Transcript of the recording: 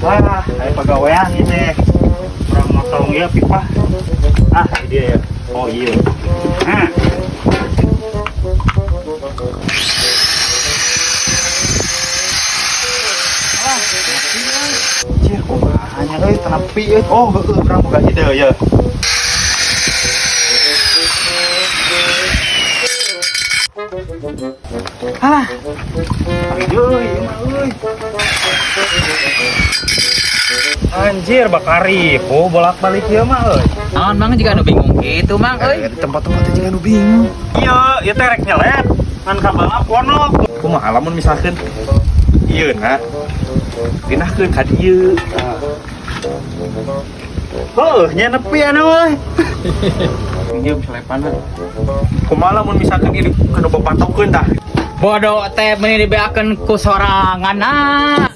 Wah, aya pagawean ieu teh. Urang motong ya pipa. Ah, ini dia ya. Oh iya. Nah. Ah, cih, kumaha nya euy, teu nepi euy. Oh, heueuh, urang boga ide ya. Alah. Aduh, ieu mah euy. Anjir, bakari. Oh, bolak-balik ieu mah euy. Naon, Mang, juga nu bingung gitu, Mang, euy. Di tempat-tempat juga nu bingung. Iya, ieu teh rek nyelet. Ngan kabelna ponok. Kumaha lamun misalkan ieu na pindahkeun ka dieu. Heuh, nya nepi anu euy. Ieu selepanna. Kumaha lamun misalkan ieu kanu bapatokeun tah? Bodoh teh meni dibeakeun ku sorangan ah.